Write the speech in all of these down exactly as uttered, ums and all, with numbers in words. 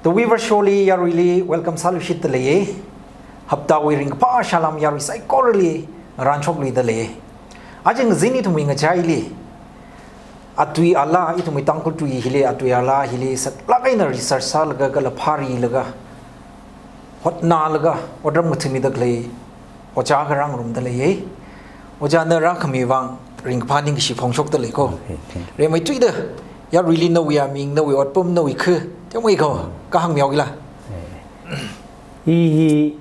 The Weaver Show li yaruili welcome sāluishitda leiya. Haptawui ringkaphā salam yarui saikorali ngaranshokluida leiya. Aja ngazin ithumwui ngachaili, atui ala, ithumwui Tangkhul tui hili, atui ala hili saklāk eina research sālaga, kala phārilaga, hotnālaga, otram ngathāmida khalei ojā akha rāngarumda leiya. Ojā, na rākhami vang ringkaphā ningkashi phongshokda lei ko. Okay, thank you. Rimeithuida, yaruili nawui aming, nawui otpam, nawui kha, teomeikha kahāng mihaokila. Eh. I hi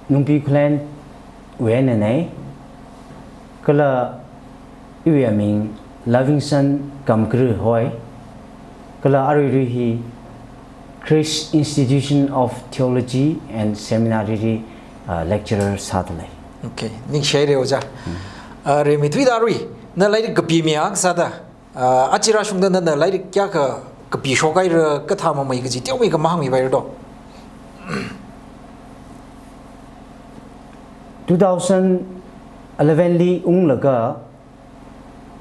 Nungpi Khullen wui einanei, kala iwui aming Lovingson Kamkar hoi, kala aruirui hi Christ Institution of Theology and Seminary li, uh, lecturer sāda lei. Okay, ningshihaira ojā. Hmm. Uh, rimeithuida arui, na lairik kapi mi akha sāda, uh, aja rāshungda nana lairik kayākha kapishok haira, kathā mamei kaji teomeikha mahāngmipaira do. Two thousand eleven li unglaga,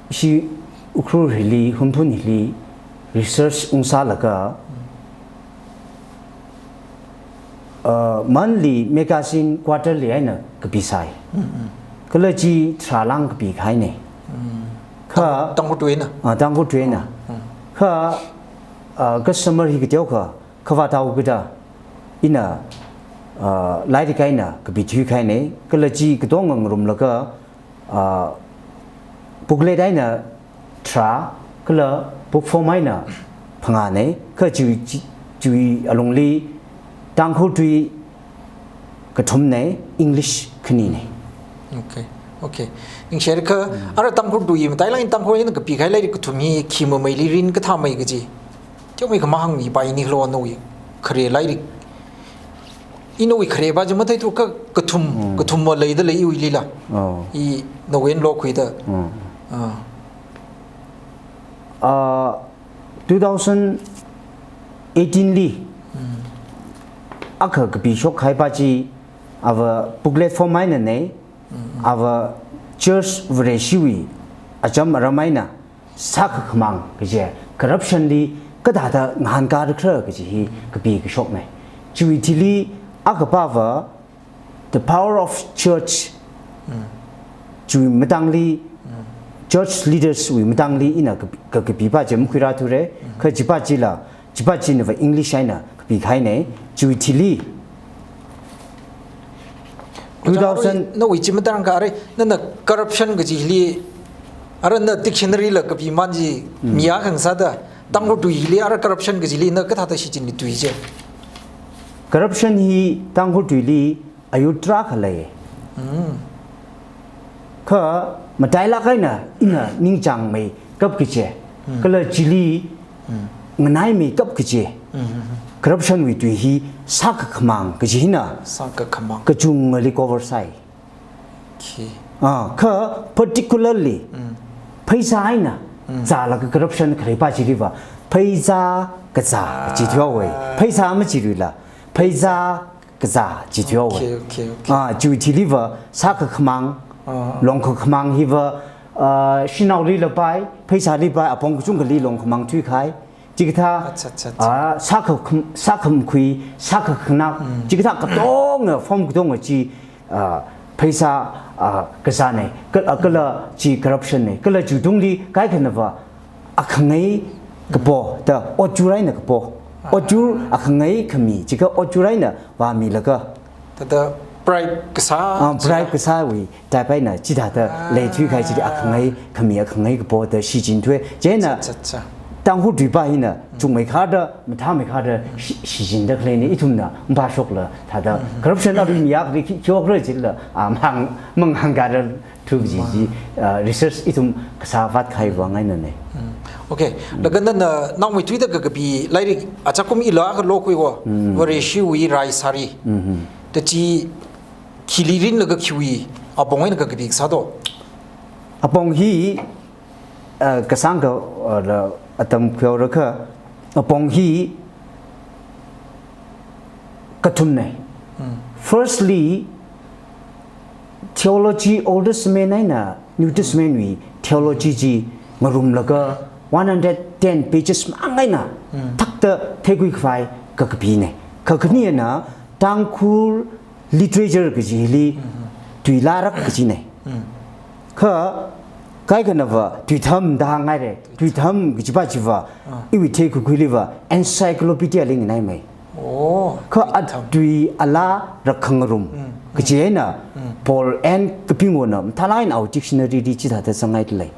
ishi Ukhrul hili, Hunphun hili research ungsālaga, uh, monthly magazine quarterly eina kapisai. Mm, mm. Kala chi tharā lāng kapikahainei. Mm. Kha Tang-, Tangkhul tuina? Ah, Tangkhul tuina. Mm. Kha, uh, customer hi kateokha, khavāthaokida, ina, uh, lairik eina kapithuikahainei. Kala chi katonga ngarumlaga, ah, booklet eina tharā, kala book form eina phangānei, kha chi, chi, chiwui alungli Tangkhul tui kathumnei, English khaninei. Okay, okay. Ningshihaira kha, mm, ara Tangkhul tui matailāk eina Tangkhul eina kapikahai lairik kathum hi khi mameili rin kathāmei kaji teomeikha mahāngmipaini khala nawui khare lairik. I nawui khareba chi matheithu kha kathum, mm, kathumva leida lei iwuilila. Oh. I nawui eina lokhuida. Mm. Ah. Ah, two thousand eighteen li, mm, akha kapishok kahaipa chi, ava booklet form einanei, mm, ava church Vareshiwui acham aram eina sākakhamāng kaji, corruption li kathāda ngahānkāra khala kaji hi kapi kashoknei. Chiwui thili akhapava The Power of Church, mm, chiwui matangli, mm, church leaders wui matangli ina ka, ka, kapipa chi makhuirāthure, mm, kha chipa chila, chipa chinava English eina kapikahainei, chiwui thili. Ojā, two thousand arui nawui chi matang kha arui, nana corruption kaji hili, arui na dictionary la kapimān chi, mm, mi akha ngasāda, Tangkhul tui hili, arui corruption kaji hili, na kathāda shichinli tui chi? Corruption hi Tangkhul tuili ayur tarākha lei. Mm. Kha matailāk eina ina ningchāngmeikap kaji, mm, kala chili, mm, nganaimeikap kaji, mm, corruption wui tui hi sākakhamāng kaji hina, sākakhamāng, kachungali cover sāi. Okay. Ah, kha particularly, mm, pheisā eina, mm, zālaga corruption khaleipa chiliva, pheisā kazā, ah, chi thuihaowei. Pheisā machiluila, pheisā kazā chi thuihaowei. Okay, okay, okay. Ah, chiwui thiliva sākakhamāng, ah, longkakhamāng hiva, ah, shanaoli lapai, pheisāli pai, apong kachungkhali longkhamāng thuikahai. Chikathā, acha, acha, acha, ah, sākha-, sākhamakhui, sākakhanak, mm, chikathā katonga, form katonga chi, ah, pheisā, ah, kazānei, ka-, ah, kala chi corruption nei, kala chiwui tungli kaikhanava akhangai kapo, da otchur eina kapo. Ah. Otchur akhangai khami, chikha otchur eina vāmilaga. Thāda bribe kasā, ah, bribe kasāwui type eina chithāda, ah, leithuikahai chili akhangai khami, akhangai kapo da shichin thuiya. Chieina, acha, acha, acha, Tangkhul tuipa hina, mm, chungmeikharda, mathāmeikharda, mm, shi-, shichinda khaleinei, ithumna maphāshokla, thāda, mm, corruption aruimi akhali khi, khi okra chila, ah, mang, mangāngkhararthu kaji chi, ah, research ithum kasā vātkahai vang einanei. Mm. Okay. Mm. Laga nana, naomeithuida kakapi lairik, achakum ila akha lokhui ko, mm, Vareshiwui Raisāri. Mm-hmm. Da chi khili rinlaga khiwui apong eina kakapi kasā do? Apong hi, ah, kasāngkha, ah, la atam khuihaora kha, apong hi kathumnei. Hmm. Firstly, theology, Old Testament eina New Testament wui theology chi ngarumlaga one hundred ten pages mang eina, hmm, thakta theikhui khavai kakapina. Kakhanina Tangkhul literature kajili tuilārak kajina. Kha kaikhanava tuitham da hāngngaira. Tuitham kajipa chiva iwui theikhuikhuiliva encyclopedia li nganaimei. Oh, kha tuitham. Atui alā rakhang ngarum kaji eina Paul N. Kapingwona mathālāk eina awui dictionary li chithāda zangngaidalei.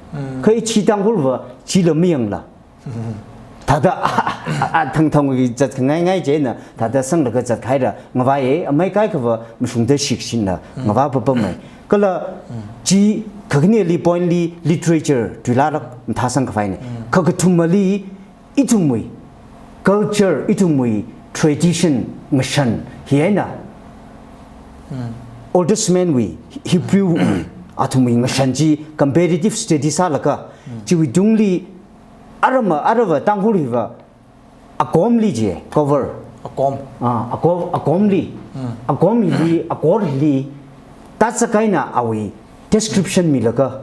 Kha ichi Tangkhulva chila mayangla. Thāda a, a, a, thangthangwui zat khangaingai chieina thāda sanglaga zat khaira ngavaiya, amei kaikhava mashungda shikshina ngavā papamei. Kala chi kakhaneli point li literature tuilārak mathāsang khavaina. Kakathumali ithumwui culture, ithumwui tradition ngashan hi eina Old Testament wui, Hebrew wui, athumwui ngashan chi comparative study sālaga chiwui tungli arama, arava Tangkhul hiva akomli je, cover. Akom. Ah, ako-, akomli. Akom hili, akor hili, tatsak eina awui description milaga,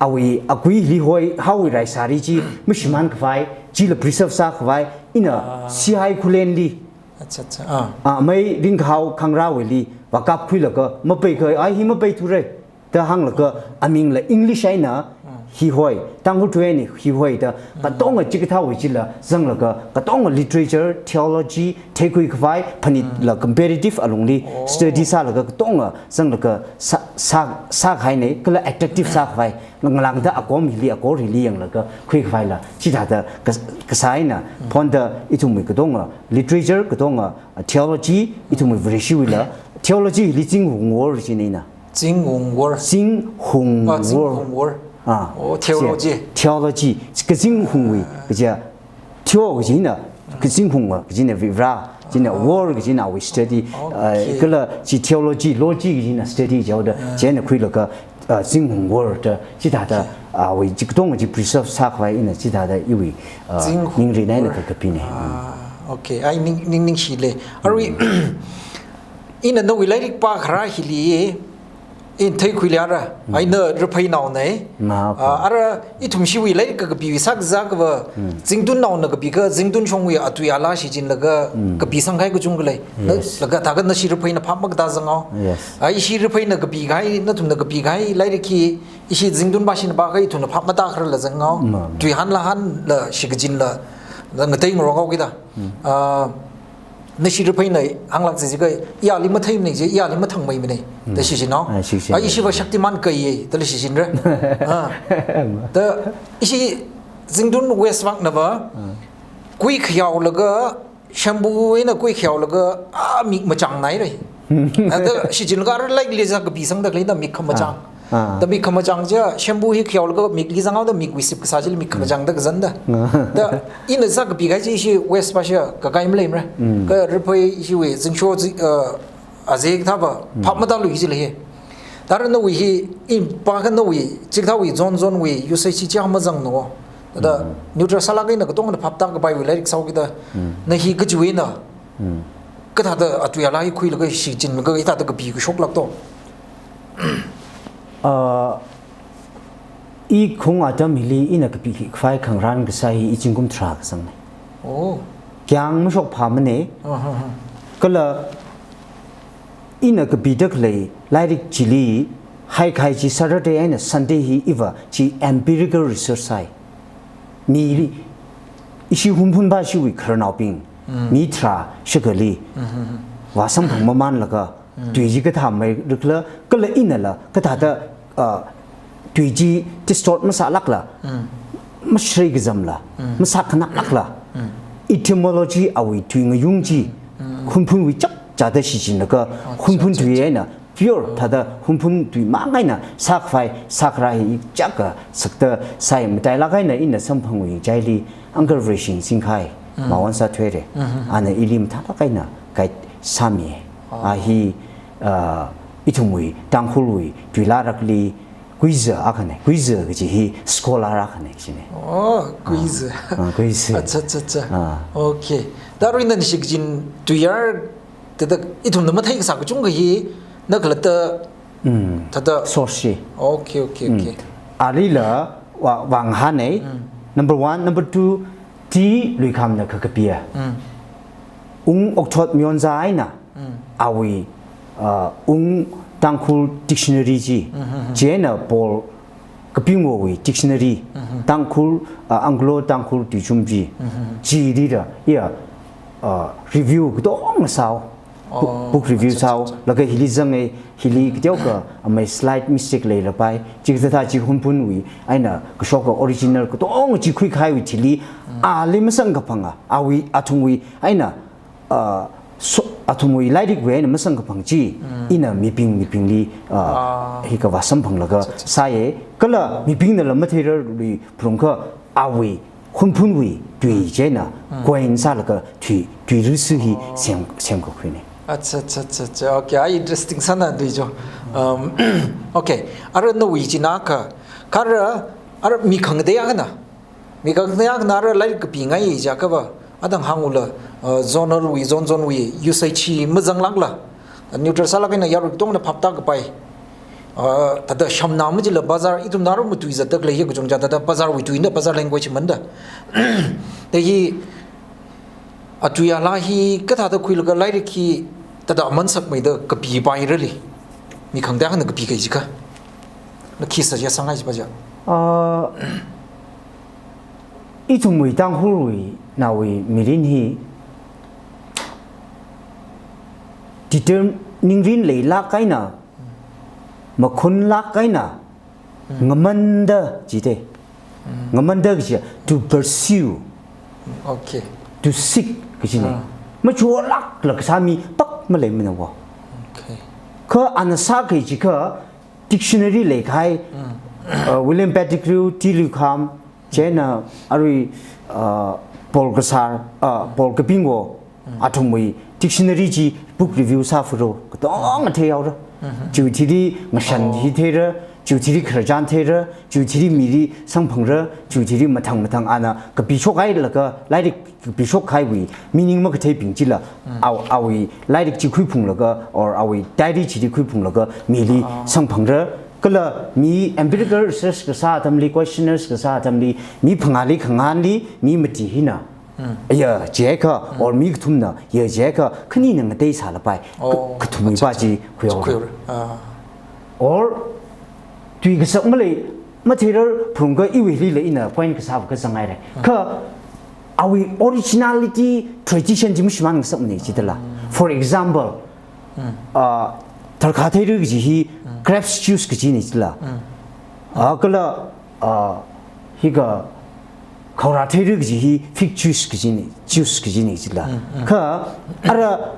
awui akui hili hoi, haowui raisāri chi mashimān khavai, chila preserve sā khavai, ina sihai khulenli. Acha, acha. Ah. Ah, mei ringkahao khangarāwuili vākap khuilaga, mapei kha, ai hi mapei thura da hānglaga, amingla English eina hi hoi, Tangkhul tui eina hi hoi da, katonga chikathāwui chila zanglaga, katonga literature, theology, theikhui khavai, phanitla comparative alungli study sālaga, katonga zanglaga sā, sā, sākahaina, kala attractive sākhavai, ngalāngda akom hili, akor hili yanglaga khuikhavaila chithāda kas-, kasā eina phonda ithumwui katonga literature, katonga theology, ithumwui Vareshiwuila theology hili Zinghungwor jinina. Zinghungwor. Zinghungwor. Ah, Zinghungwor. Ah, oh, theology. Theology. Kazinghungwui, kaja theo kajina, kazinghungwui kajina Vare, china wor kajina awui study, ah, kala chi theology, logy kajina study jihaoda, chieina khuilaga, ah, Zinghungwor da, chithāda, ah, awui chi katonga chi preserve sākhavai ina chithāda iwui, ah, ningrin eina kakapina. Ah, okay. Ai ning, ning, ningshilei. Arui, ina nawui lairik pākharā hili, ina theikhuilaga, ai na Raphei naona. Ma, okay. Ah, ara ithum ishiwui lairik kakapiwui sākazā kava, Zingtun naona kapikha, Zingtun shongwui atui alā shichinlaga kapisang kahai kachungkha lei. Na, laga thākha nashi Rapheina phap makatā zanghao. Yes. Ai ishi Rapheina kapikahai, nathumna kapikahai lairik hi, ishi Zingtun bashina pākha ithumna phap matākhararla zanghao. Ma, ma. Tui hānla hānla, shikachinla, na ngateingarok haokida. Ah, nashi Rapheina hānglāk jiakha, iyali matheimana je, iyali mathangmeimana da shichinhao. Ah, shichin. Ai ishiva Shaktiman kaiya, dala shichinra. Ah. Da ishi Zingtun West vaknava, kui khayaolaga, shampoo eina kui khayaolaga, ah, mik machāngnaira. Da shichinlaga ara lairik li zā kapisangda khaleina mik khamachāng. Ah. Ah. Da mik khamachāng ja, shampoo hi khayaolaga mikli zanghaoda mikwui sip kasā chili mik khamachāngda kazanda. Ah. Da ina sākapikahai chi ishi West pāsha kakai maleimara. Kha Raphei ishiwui Zingsho zi-, uh, aze kathāva, phap matālui jilei hi. Tara nawui hi, ina pākha nawui, chikathāwui zon zonwui, usage chi chi mazangna. Da neutral sālāk eina katongana phap tākapaiwui lairik sāhaokida. Na hi kachiwui eina kathāda atui alā hi khuilaga shichinlaga hithāda kapi kashoklāk to. Ah, ikhung atam hili ina kapi khavai khangarān kasā hi i zingkum tharā kasangna. Oh. Kyang mashokphāmana. Aha, aha. Kala ina kapida khalei lairik chili haikahai chi Saturday eina Sunday hi iva chi empirical research sāi. Mili, ishi Hunphun bashiwui khararnaobing, mi tharā shakali vāsamphang mamānlaga, tui chi kathāmei rikla, kala inala, kathāda, ah, tui chi distort masālākla, masharei kazamla, masākhanāklākla, etymology awui tui ngayung chi, Hunphunwui chapchāda shichinlaga, Hunphun tui eina, pure thāda Hunphun tui mang eina sākhavai, sākharā hi chaka sakta sāi matailāk eina ina samphangwui chaili Uncle Vareshi Singkhai, Mawon sāthuira. Ana ili mathālāk eina guide sāmi. A hi, ah, ithumwui, Tangkhulwui, tuilārakli, kuiza akhana, kuiza kaji hi scholar akhana kajina. Oh, kuiza. Ah, ah, kuiza. Acha, acha, acha. Ah. Okay. Tara ina shichin tuiyār, thāda, ithumna mathei kasā kachungkha hi, na khalatta, thāda. Source. Okay, okay, okay. Alila, vā, vāngahāna. Number one, number two, T. Luikhamna kakapiya. Ung Okthot Mionza eina, awui, uh, Ung Tangkhul Dictionary chi, chieina Paul Kapingwowui dictionary, Tangkhul, uh, Anglo Tangkhul Tuichum chi, chili da, iya, uh, review katonga sāo, book, oh, book review, acha, sāo, acha, laga hili zanga, hili kateokha amei slight mistake leilapai, chikathā chi Hunphunwui eina kashoka original katonga chi khuikahaiwui thili, ali masangkaphanga, awui, athumwui eina, uh, so, athumwui lairikwui eina masangkaphang chi, ina mibing, mibingli, uh, hikhavā samphanglaga sāya, kala mibingnala matheirarlui phrungkha awui Hunphunwui tui chieina coin sālaga tui, tuirisi hi sem, semkakhuina. Acha, acha, acha, acha. Okay, ai interesting sāna tui chi. Um, okay, ara nawui china kha, kha ara, ara mi khangatei akhana. Mi khangatei akhana ara lairik kapingai jiakhava, adang hāngula, uh, zonal wui, zone zone wui, usage chi mazanglākla. Neutral sālāk eina yarui katongana phaptākapai. Uh, thāda shamna machila bazar, ithumna aruiwui tui zatda khalei hi kachungkha thāda bazar wui tuina, bazar language manda. Da hi, atui ala hi kathāda khuilaga lairik hi thāda aman sakmeida kapipairali. Mi khangatei akhana kapikahai jiakha. Na khi suggest sāngai jipa ja. Uh, ithumwui Tangkhulwui, nawui mirin hi determ-, ningrin leilāk eina, makhunlāk eina, ngamanda jite. Ngamanda kaji, to pursue. Okay. To seek kajina. Ah. Machorlākla kasā mi pak maleimana wo. Okay. Kha ana sākahai jiakha dictionary leikahai, uh, William Pettigrew, T. Lew Kham, chieina arui, uh, Paul Kasar, uh, Paul Kapingwo, athumwui dictionary chi book review sāfuro, katonga theihaora. Chiwui thili ngashan hi theira, chiwui thili khararchan theira, chiwui thili mili samphangra, chiwui thili mathang mathang ana kapishok hailaga, lairik kapishok kahaiwui meaning makatheibing chila, aw-, awui lairik chi khuiphunglaga, or awui diary chili khuiphunglaga, mili samphangra, kala mi empirical research kasā atamli, questionnaires kasā atamli, mi phangāli khangāli, mi mati hina, ya jiakha, or mi kathumna ya jiakha, khanina ngatei sālapai, oh, ka-, kathumwui pa chi khuihaora. Khuihaora. Ah. Or, tui kasak malei, matheirar phrungkha iwuilila ina point kasāva kazang haira. Kha, awui originality, tradition chi mashimān ngasakmana jidala. For example, uh, tharkha theira kaji hi grapes juice kajina jila. Ah, kala, uh, hika khaora theira kaji hi fig juice kajina, juice kajina jila. Kha, ara,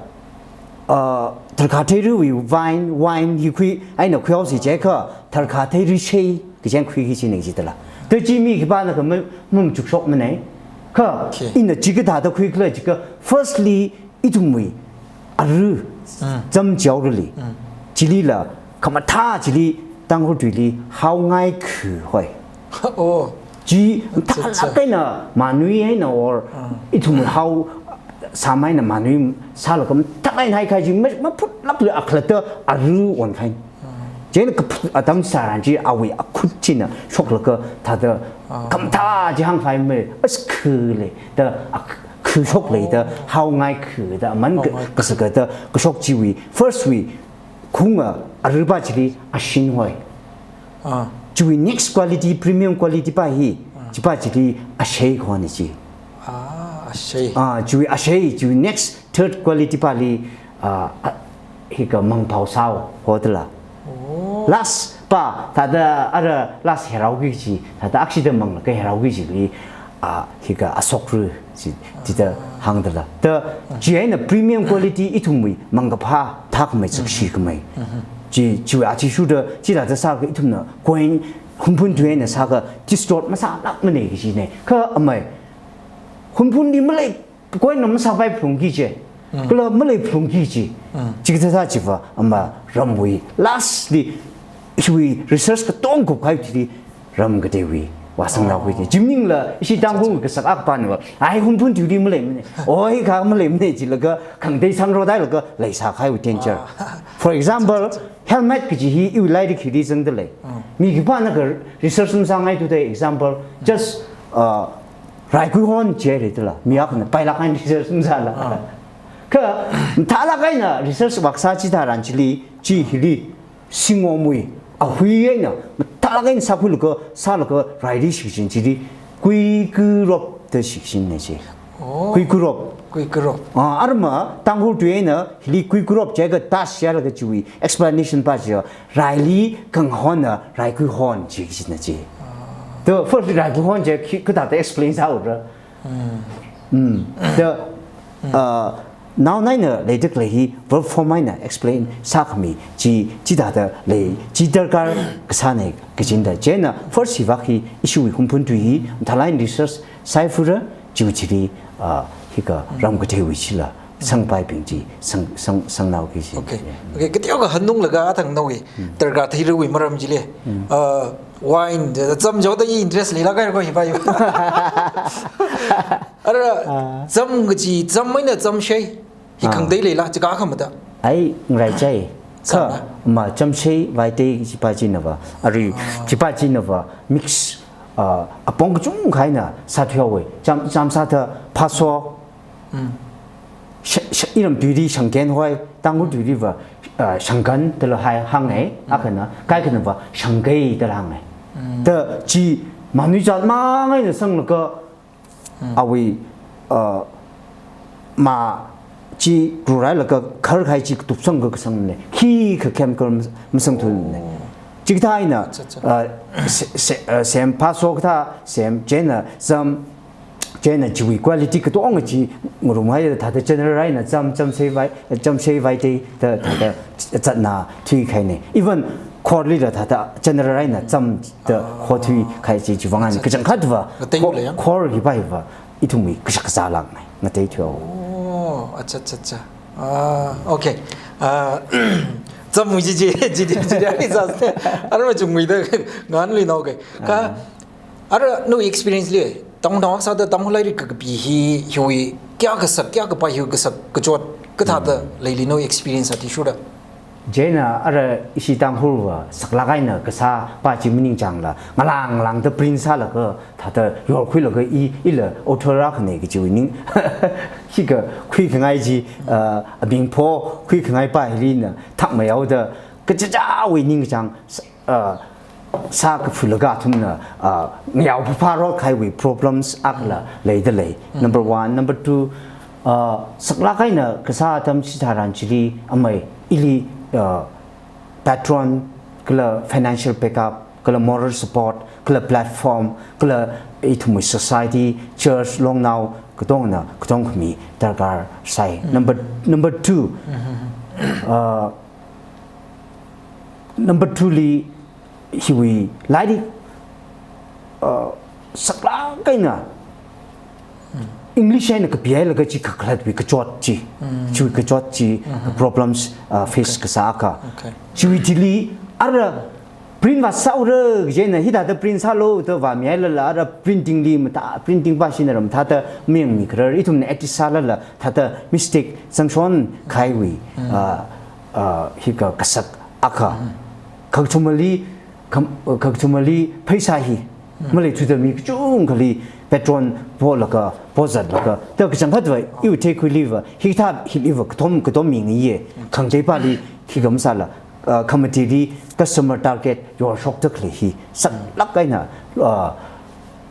uh, tharkha theirawui vine, wine hi khui, eina khuihaosi jiakha, tharkha theira shei kaji eina khuiki kajina jidala. Da chi mi khipānakha ma-, mamachukshokmana. Kha, okay, ina chikathāda khuikhala jiakha, firstly, ithumwui ara zam jihaorali. Chilila khamathā chili Tangkhul tuili haongaikha hoi. Oh. Chi, acha, acha, mathālāk eina manui eina or ithumwui hao sāmei eina manui sālaga mathālāk eina haikahai chi ma-, maphutlākla akhalatta ara onkahai. Chieina kaphut atam tharan chi awui akhut china shoklaga thāda khamathā chi hāngkahai mei, as khale da ak-, khuishok leida, haongaikha da, aman ka-, haongaikha, kasakada, kashok chiwui, first wui, khunga, araba chili, ashin hoi. Ah. Chiwui next quality, premium quality pa hi, ah, chipa chili, ashei khona chi. Ah, ashei. Ah, chiwui ashei, chiwui next third quality pali, ah, ah, hika mangphao sāo, hotla. Oh. Last pa, thāda ara last heraoki kaji, thāda akshida manglaga heraoki kajili, ah, hika asokra chi, chida hāngdala. Da, chieina premium quality ithumwui mangkaphā thākhamei, chakshikhamei. Chi, chiwui athishurda, chithāda sākha ithumna, coin, Hunphun tui eina sākha, distort masālākmana kajina. Kha amei, Hunphunli malei, coin na masāpai phalungki kaji. Kala malei phalungki kaji. Chikathā chiva ama ramwui lastly, hiwui research katonga kupkahai thili ram kateiwui vāsanglaokhui kaji. Chi maningla, ishi Tangkhul kasak akha pānava, ai Hunphun tuili maleimana. Oi kha maleimana jilaga, khangatei sangrot hailaga, leisākahaiwui danger. Ah. For example, helmet kaji hi iwui lairik hili zangdalei. Mi khipānakha research masāngaithuda example, just, uh, raikui hon jihaira dala, mi akhana pailāk eina research masāla. Ah. Kha, mathālāk eina research vākasā chitharan chili, chi hili, singomwui, ahui eina, mathālāk eina sākhuilaga, sālaga, raili shichin chili, kuikurop da shichinna chi. Oh. Kuikurop. Kuikurop. Ah, arma, Tangkhul tui eina, hili kuikurop jiakha dash jilaga chiwui, explanation pa chi, raili khanghonna, raikuihon chi, china chi. Ah. To, first raikuihon chi, khi, kathāda explain sāura. Mm. Mm. The, uh, noun eina leida khalei hi verb form eina explain sākhami chi, chithāda lei, chi darkar kasāna kajina. Chieina first hi vak hi issue wui kumphun tui hi, mathālāk eina research sāifura, chiwui chili, uh, hika ram katheiwui chila, sangpaibing chi, sang, sang, sangnao ki chi. Okay. Yeah. Okay, kateokha hanunglaga athang nawui, darkar theirawui maram chili. Mm. Uh, wine, cham jihaoda i interest leilāk eina ko hi bai. Ara, ah, cham kaji, cham eina chamshei. Hi, ah, khangatei leila, chikha khamada. Ai, ngaraichai. Kha, sāna, ma chamshei vaitei chipa chinava. Arui, ah, chipa chinava. Mix, ah, apong kachungkha eina sāthuihaowa. Cham, cham sāda phaso. Mm. Sha, sha, iram tuili shangken hoi, Tangkhul tuiliva, ah, shangkan dala hai hānga, mm, akhana, kaikhanava, shangkei dala hānga. Mm. Da chi, manuijat mang eina sanglaga, mm, awui, uh, ma chi rurailaga kharkhai chi katup sangkha kasangna. Khikha chemical mas-, masangthuna. Oh. Chikathā eina, acha, acha, uh, se-, se-, uh, sem phaso kathā, sem, chieina, cham, chieina chiwui quality katonga chi ngarumhaida thāda general eina cham, chamshei vai, chamshei vaitei da, thāda zatna thuikahaina. Even khorlila thāda general eina cham da, ah, hothui kahai chi, chiwui vang eina, acha, kachangkhatva, ngatei kho-, lei ya? Khor hiva hiva, ithumwui kashak kazā lāngna, ngateithui. Oh, acha, acha, acha. Ah, okay. Ah, cham mui chi chi, chi chi, chi chi, ai, sa, sa, arma chungmui da, ngan lui na, okay. Kha, ah, ara nawui experience li, Tangkhul nao akha sāda Tangkhul lairik kakapi hi, hiwui, kayā kasak, kayā kapai hiwui kasak, kachot, kathāda, mm, leili nawui experience athishurda. Chieina ara ishi Tangkhulva saklāk eina kasā pa chi maningchāngla, ngalang ngalangda print sālaga, thāda yorkhuilaga i, ila author akhana kajiwui ning, hika khuikhangai chi, uh, abing pho khuikhangai pa hilina, thak mayaoda, kachichāwui ningchāng, s-, uh, sākaphulaga athumna, ah, ngayao phapharot kahaiwui problems akhana leida lei. Mm. Number one. Number two, ah, saklāk eina kasā atam chitharan chili amei ili, ah, patron, kala financial backup, kala moral support, kala platform, kala ithumwui society, church, longnao, katongana, katong khami darkar sai. Mm. Number, number two, mm-hmm, ah, number two li, hiwui lairik, uh, saklāk eina, mm, English eina kapihailaga chi kakhalatwui kachot chi, mm, chiwui kachot chi, mm-hmm, problems, uh, face, okay, kasā akha. Okay. Chiwui thili ara print vāsāura kajina, hithāda print sālu da vāmihailala ara printing li mathā, printing pa shina ram thāda mayangmi kharar, ithumna edit sālala thāda mistake zangshon kahaiwui, mm, uh, uh, hika kasak akha. Mm. Kakathumali, kam-, kakathumali pheisā hi, mm, maleithuda mi kachungkhali patron polaga, pozatlaga, da kachangkhatva iwui theikhuiliva, hikathā hiliva katom, katom mingayi, mm, khangatei pali, khikha masāla, ah, khamatili customer target yorshokda khalei hi, saklāk eina, ah,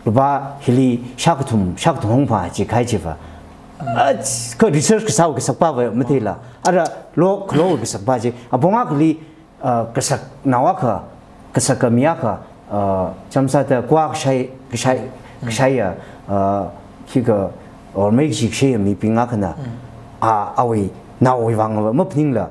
lupā hili shākathum, shākathum hongpha chi kahai chiva. Mm. Ah, kha research kasāwui kasak pava matheila. Ara lo, kalo kasak pa chi, apong akhali, ah, kasaknao akha, kasak khami akha, ah, chām sāda kua kashai, kashai, mm, kashaiya, ah, hika, or mei chi kashaiya mibing akhana, mm, ah, awui, naowui vangva maphaningla,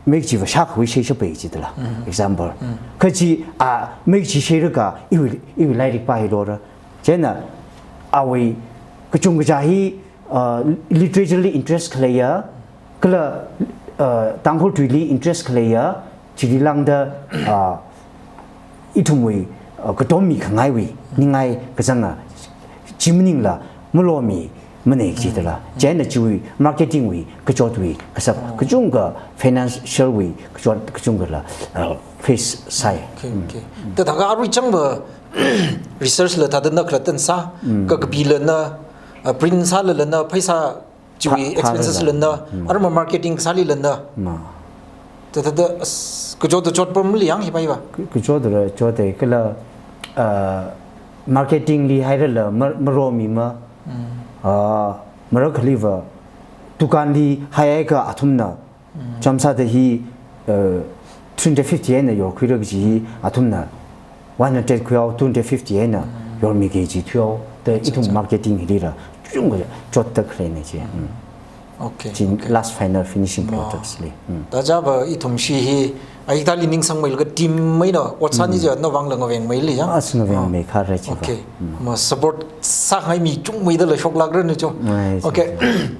mei chiva shākhui shei shapai chidala. Mm. Example. Mm. Kha chi, ah, mei chi sheilaga, iwui, iwui lairik pa hi lora. Chieina, awui, kachungkha hi, ah, literature li interest khaleiya, kala, ah, Tangkhul tuili interest khaleiya, chili lāngda, ah, ithumwui, ah, katom mikhangaiwui, ningai kazanga, chi maningla, malomi, manei chidala. Mm. Chieina chiwui, marketing wui, kachotwui, kasak, oh, kachungkha, financial wui, kachot, kachungkhala, ah, face sai. Okay, mm, okay. Mm. Thāda thākha arui changva, research la thāda na khala tan sā, mm, kakapila na, ah, print sālala na, pheisā Chiwui Tha-, expenses tharala. Landa, Mm. Arma marketing kasāli landa. Ma. Thāda, thāda, as, kachot chot pamli yang hi pai ba. Ka-, kachot ra chot e kala, uh, marketing li hairala mar-, maromi ma. Mm. Uh, marakhali va, dukan li hai ai ka athumna. Mm. Chamsāda hi, uh, three hundred fifty eina yorkhuira kaji hi athumna. One hundred khuihaowa, two hundred fifty eina Mm. yormiki kaji thuihaowa, da Acha, ithum acha. Marketing hili ra, chungkha chotda khalei ne chi. Mm. Okay, Chin okay. Last final finishing Ma. Products li. Mm. Thāda chiva ithum shi hi, ai thāli ningsangmeilaga team meina, ot sāni Mm. chi, navangla ngavengmeili ya? As ngavengmei Ah. Kha ra chiva. Okay. Mm. Ma support sāngai mi chungmeida la shoklākra ne cho. Ai, Okay. Mm.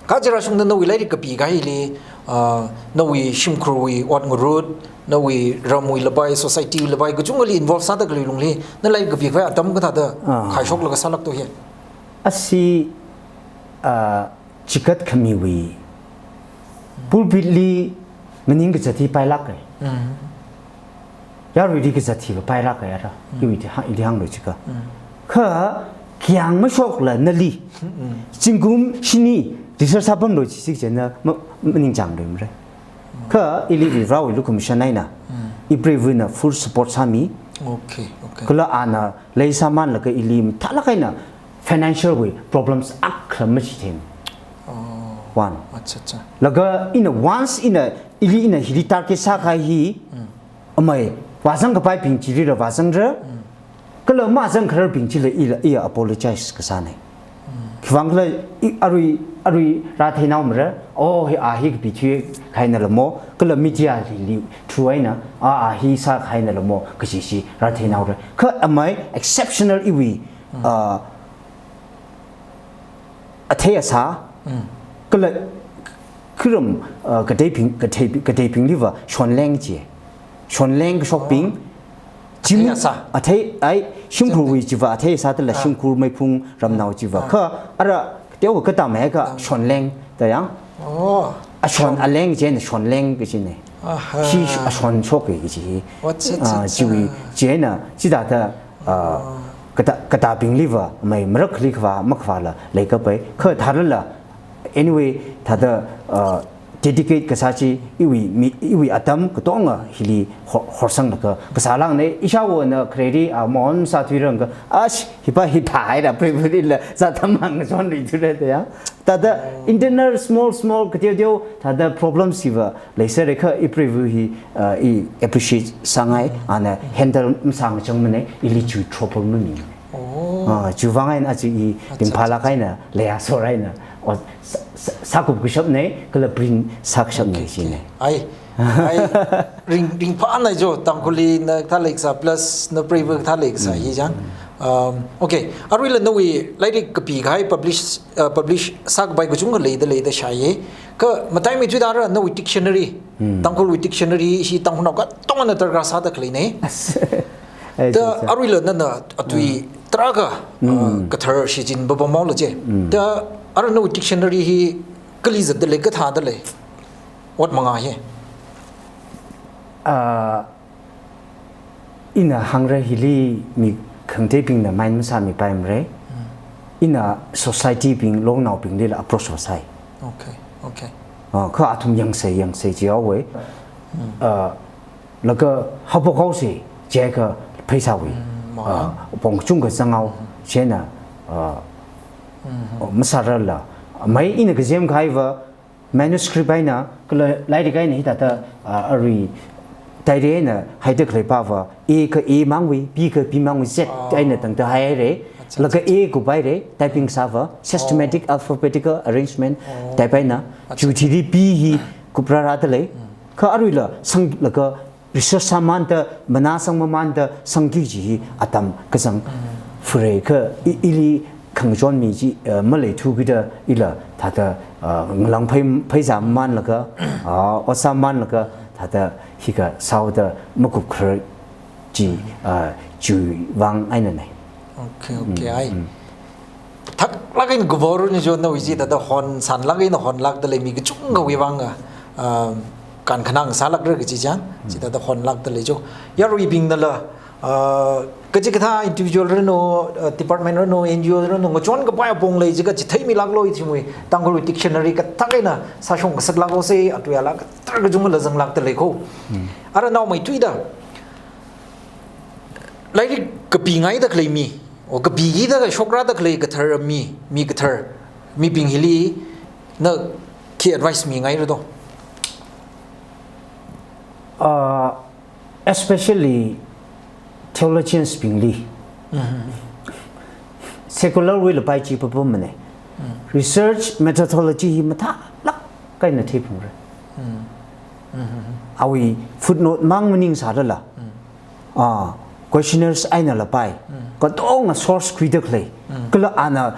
Kha chi rāshungda nawui lairik kapi kahaili, ah, nawui shimkhurwui ot ngarut, nawui ramwui labai, society wui labai, kachungkhali involve sāda khalei lungli, na lairik kapi kahai atam kathāda Ah. khaishoklaga sālāk to hi. Asi, ah, chikat khamiwui. Pulpit li maning kazat hi pailāk e. Mm. Yaruili kazat hi va pailāk e ara. Mm. Iwui ti ha-, ili hānglu chika. Mm. Kha, kiang mashokla nali. Mm. Zingkum shini, research sāpamlu chi chik china ma-, maningchānglu mare. Kha ili Varivarawui lukhamashan eina, Mm. ipreivana full support sāmi. Okay, okay. Kala ana leisāmanlaga ili mathālāk eina financial wui problems akha machithei. Oh. One. Acha, acha. Laga ina once ina ili ina hili target sākahai hi, Mm. amei, vāzang kapaibing chili ra vāzangra, Mm. kala mazang khararbing chila ila, iya apologize kasāne. Mm. Khiwuivang khala i, arui, arui rātheinao mara, oh, hi, a hi kapi thuikahaina lamo, kala media li, li, through eina, a, a hi sākahaina lamo, kaji chi rātheinaora. Kha amei exceptional iwui, Mm. ah, athei asā, Mm. kala kharam, ah, kateibing, katei, kateibingli va shonleng chi. Shonleng kashokbing, Oh. Chim-, Athei asā. Athei, ai, shimkhurwui chiva athei sāda la Ah. shimkhur meiphung ramnao chiva. Ah. Kha, ara, teokha katam haikha Ah. shonleng, da yang. Oh. Ashon Shon. Aleng china shonleng kachine. Aha. Chi sh-, ashon shoke kachi hi. Acha, acha, Ah, acha. Chiwui, china, chithāda, ah, Oh. kata, katabingli va, mei marakhali khavā, makhavāla, leikapai. Kha tharala, anyway, thāda, ah, dedicate kasā chi, iwui mi, iwui atam katonga hili ho-, horsanglaga, kasā lāngna, ishāwona khareli, ah, mahon sāthuiranga, ash, hipa hi phāhaira, preivali la, zātam hāngshonluithuira da ya. Thāda, Oh. internal small, small, kateo teo, thāda problems hiva, leisāra kha ipreiva hi, ah, i appreciate sāngai, ana handle masāngachang mane, ili chu trouble mami. Oh. Ah, chiwuivang eina aja i Acha, ringphālāk acha, acha. Eina, leiya sor eina, o, sā, sā, sākup kashapne, kala print sākashapne Okay, chine. Okay. Ai, ai, ring, ringphāna jo, Tangkhulli na kathā leikasā plus na preiva kathā leikasā Mm. hi chang. Um, okay, aruila nawui lairik kapi kahai publish, uh, publish sākapai kachungkha leida leida shāye. Kha mataimeithui thāda nawui dictionary, Mm. Tangkhulwui dictionary hi Tangkhulnao katongana darkar sāda khaleine. As-, ai, Da acha, acha. Aruila nana atui Mm. tarākha, uh, Mm. kathar shichin baba maola je. Mm. Da ara nawui dictionary hi kali zatda lei, kathāda lei. Ot manga hi. Ah, ina hāngra hili mi khangateibingna mind masāmipaimara. Mm. Ina society bing, longnaobinglila approach vāsai. Okay, okay. Ah, kha athum yangsei, yangsei jihaowe. Mm. Ah, laga haophok haosa, jiakha pheisāwui. Mm, ma. Ah, pong chungkha zanghao, Mm. china, ah, Mm. oh, masārala. Mei ina kazem kahaiva, manuscript eina, kala lairik eina hithāda, ah, arui, diary eina haida khaleipa va, A kha A mangwui, B kha B mangwui, Z Ah. Eina tangda haihaira, Acha, laga acha, acha. A kuphaira, typing sāva, systematic Oh. alphabetical arrangement, Oh. type eina, Acha, acha. Chiwui thili B hi kupra rāda lei, Mm. kha aruila sanglaga research sāmamānda, manā sangmamānda, sangki kaji hi atam kazang Mm. fure kha i-, ili khangachon mi chi, eh, maleithu kida ila thāda, eh, ngalang phei, pheisāmamānlaga, ah, ot sāmamānlaga, thāda hikha sāhaoda makupkharar chi, ah, chiwuivang einanei. Okay, okay, Mm, ai. mm. Thaklāk eina kavor ni jo nawui chithāda hon, sanlāk eina honlākda lei mi kachungkhawui vang, ah, um, kankhanang sālākra kaji chang, Mm. chithāda honlākda lei jo. Yaruibingnala, Ah, kachikathā individual ranu, ah, department ranu, N G O ranu, ngachon kapai apong lei jiakha chitheimilāklu ithumwui Tangkhul dictionary kathak eina sāshong kasaklāklu se, atuiala kathar kachungkhala zanglākda lei ko. Hmm. Ara naomeithuida, lairik kapingaida khalei mi, o kapikida shokrada khalei kathar mi, mi kathar, mibing hili na khi advice mingaira do? Ah, especially theologians bingli. Mhm. Secular wuila pai chi papam mane. Mm. Research methodology hi mathālāk eina theiphungra. Mm. Mhm. Awui footnote mang maningsārala. Mm. Ah, questionnaires einala pai. Mm. Katonga source khuida khalei. Mm. Kala ana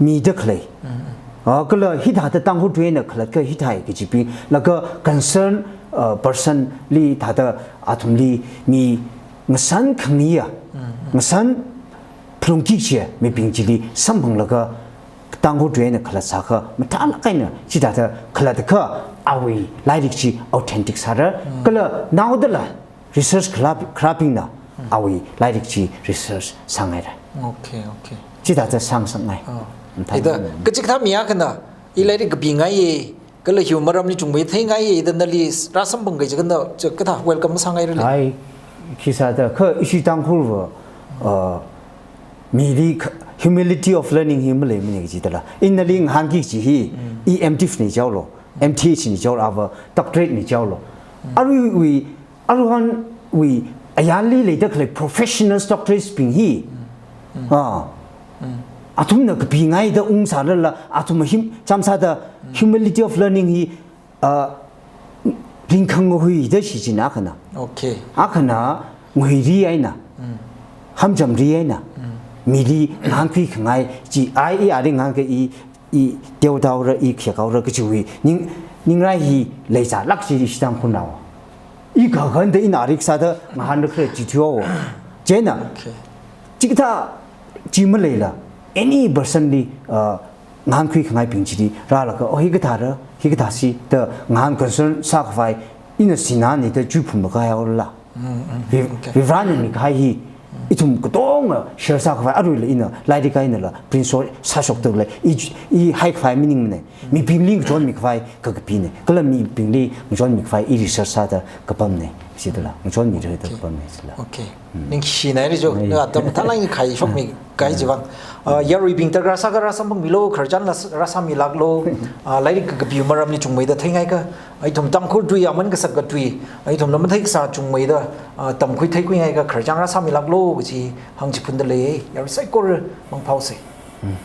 mida khalei. Mm, mm. Ah, kala hithāda Tangkhul tui eina khalatka hithāi kajipi, laga concern, ah, person li thāda athumli mi ngasan khangayi, mm, mm, ngasan phalungki kaji mibing chili samphanglaga Tangkhul tui eina khalatsākha mathālāk eina chithāda khalatkha awui lairik chi authentic sāra, mm, kala naodala research kharā, kharābingna, hmm, awui lairik chi research sāngaira. Okay, okay. Chithāda sāngasakngai. Oh. Mathā ida, ngai. Kachikathā mi akhana, i lairik kapingaiya, kala hiwui maramli chungmei theingaiya da nali rāsamphang kaji akhana, chikathā welcome sāngaira le. Ai, khi sāda, kha ishi Tangkhulva, uh, mili kha, humility of learning hi maleimane kajidala. Ina nali ngahānki kaji hi, hmm, i M.Div ni jaolo, M.Th ni jaolo, ava doctorate ni jaolo. Hmm. Aruiwui Aruihonwui ayarli leida khalei professionals, doctorates bing hi, mm, ah, mm, athumna kapingaida ungsālala, athum him, chāmsāda, mm, humility of learning hi, ah, ringkhang ngahuida shichin akhana. Okay. Akhana ngahuiri eina, mm, hamjamri eina, mm, mili ngahānkhui khangai chi, ai i ari ngahānka i i teodaora, i khekhaora kajiwui ning, ningrai hi leisālāk chi ishi Tangkhulnao. I kakhanda ina rik sāda ngahānra khala chi thuihaowa. Chieina, okay, chikathā chi maleila, any person li, uh, ngahānkhui khangaibing chili rālaga, oh, hikathāra, hikathāsi da ngahān concern sākhavai, ina sinā ni da chuiphum kahaihaola. Mm, mm, vi-, okay. Varivarāna mikahai hi, mm, ithum katonga share sākhavai, aruila ina lairik einala print sho-, sāshokda lei, i, i haikhavai maningmane. Mm. Mibingli ngachonmikhavai kakapine. Kala mibingli ngachonmikhavai i research sāda kapamne. Chithāla, ngachonmira da, okay, kapamne chila. Okay. Mm. Ningshinaira jo, ai, na atam thalai khai shokmi kahai, mm, chiwuivang. Ah, yaruibing tarākha sākha rāsamphangmilu, khararchan la s-, rāsāmilāklu, ah, lairik kakapiwui maramli chungmeida theingaikha, ithum Tangkhul tui aman kasak katui, ithumna matheikasā chungmeida, ah, tamkhui theikhuingaikha khararchan rāsāmilāklu kaji hāngchiphunda lei, yarui saikora mangphaosa. Mm.